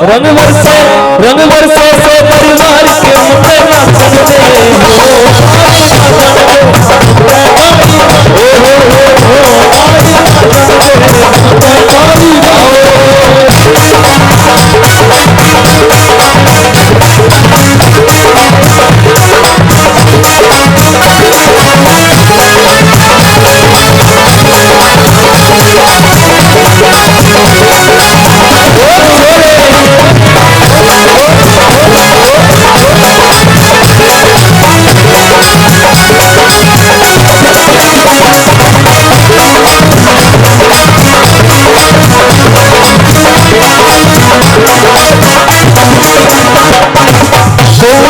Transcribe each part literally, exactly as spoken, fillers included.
रंग बरसे, रंग बरसे से परिवार के मुंडे नाचन दे।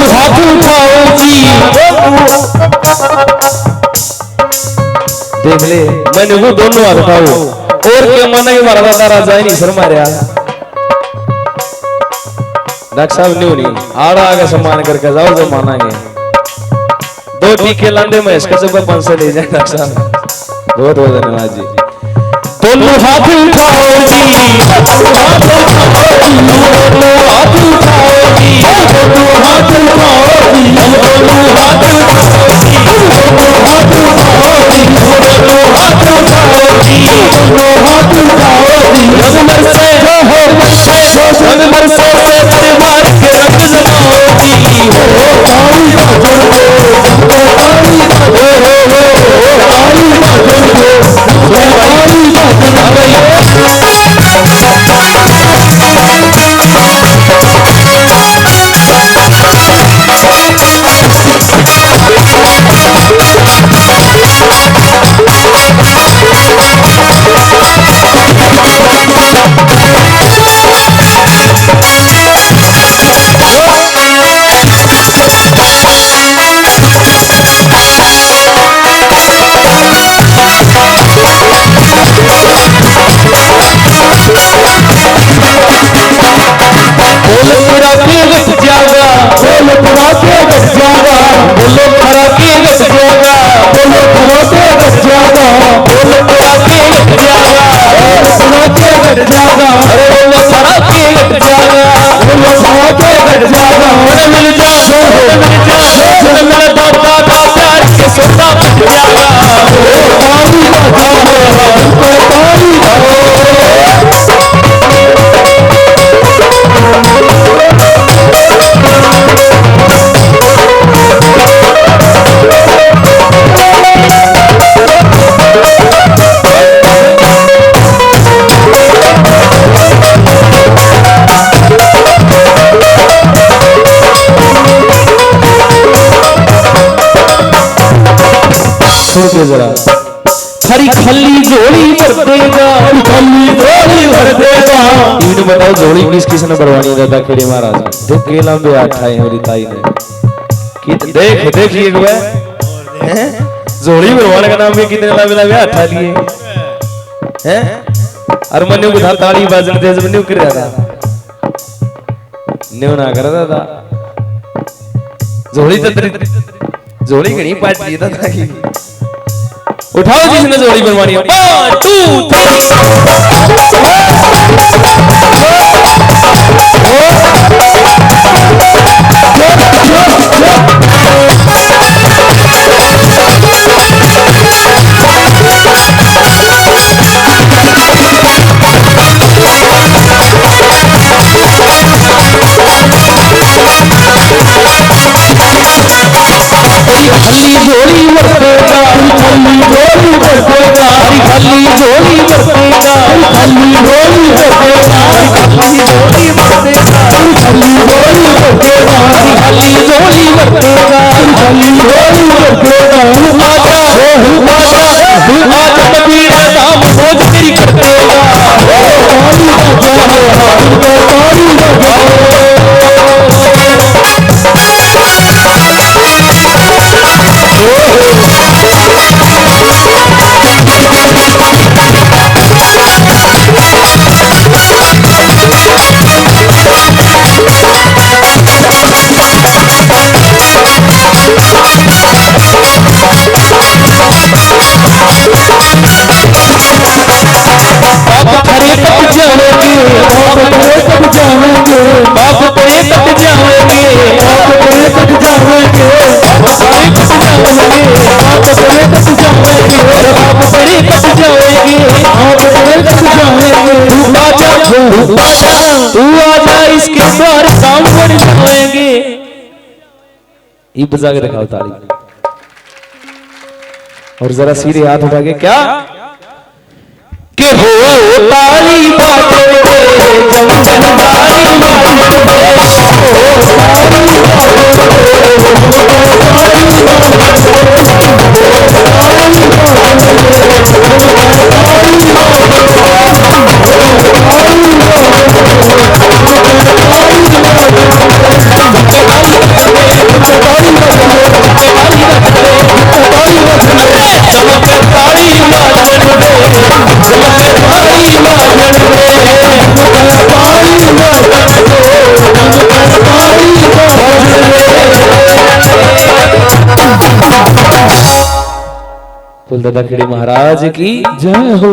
हाथ उठाओ जी। देख ले, मैंने वो दोनों हाथ उठाओ। और के मानेंगे, हमारा दादा राजा ही नहीं शर्मा रहा। डॉक्टर साहब, न्यू नहीं, आड़ा आगे सम्मान करके जाओ, जो मानेंगे। दो टीके लांदे मैं इसका सबका पाँच सौ ले जाए डॉक्टर साहब। बहुत बहुत धन्यवाद जी। दोनों हाथ उठाओ जी, दोनों हाथ उठाओ जी, दोनों हाथ उठाओ जी, दोनों हाथ उठाओ जी, दोनों हाथ उठाओ जी, दोनों हाथ उठाओ जी, दोनों हाथ उठाओ जी, दोनों हाथ उठाओ जी। रंग बरसे, रंग बरसे, रंग बरसे से परिवार के रंग जमाओ जी। हो, हो, हो, हो, हो। बोल पड़ा के घट जागा, बोल पड़ा के घट जागा, बोल पड़ा के घट जागा, बोल पड़ा के घट जागा, बोल पड़ा के घट जागा, बोल पड़ा के घट जागा, अरे बोल पड़ा के घट जागा, बोल पड़ा के घट जागा, अरे मिल जा, अरे मिल जा, अरे मिल जा, अरे मिल जा। सुन के जरा। थारी खाली झोली भर देगा, थारी खाली झोली भर देगा। इन्हें बताओ, झोली किस किस ने भरवानी है, दादा खेड़े महाराज? देख के लंबे हाथ आए हैं मेरी ताई ने। कि देख, देख ये एक बार, हैं? झोली भरवाने का नाम पे कितने लंबे लंबे हाथ आ लिए, हैं? और मन्नू को था ताली बाजन दे, जब न्यू कर रहा था। न्यू ना कर दादा। झोली तो तेरी, झोली घणी पाट ली दादा की। उठाओ जिसने झोली बनवानी है। One, two, three। थारी खाली झोली भर देगा, थारी खाली झोली भर देगा, थारी खाली झोली भर देगा, थारी खाली झोली तू आजा, तू आजा, इसके द्वार सांभर जाएंगे। इब बजा के दिखाओ ताली। और जरा सीधे हाथ उठा के क्या के हो ताली बाजे रे, जंगल ताली बाजे रे, हो ताली बाजे रे। फूलदादा खेड़ी महाराज की जय हो।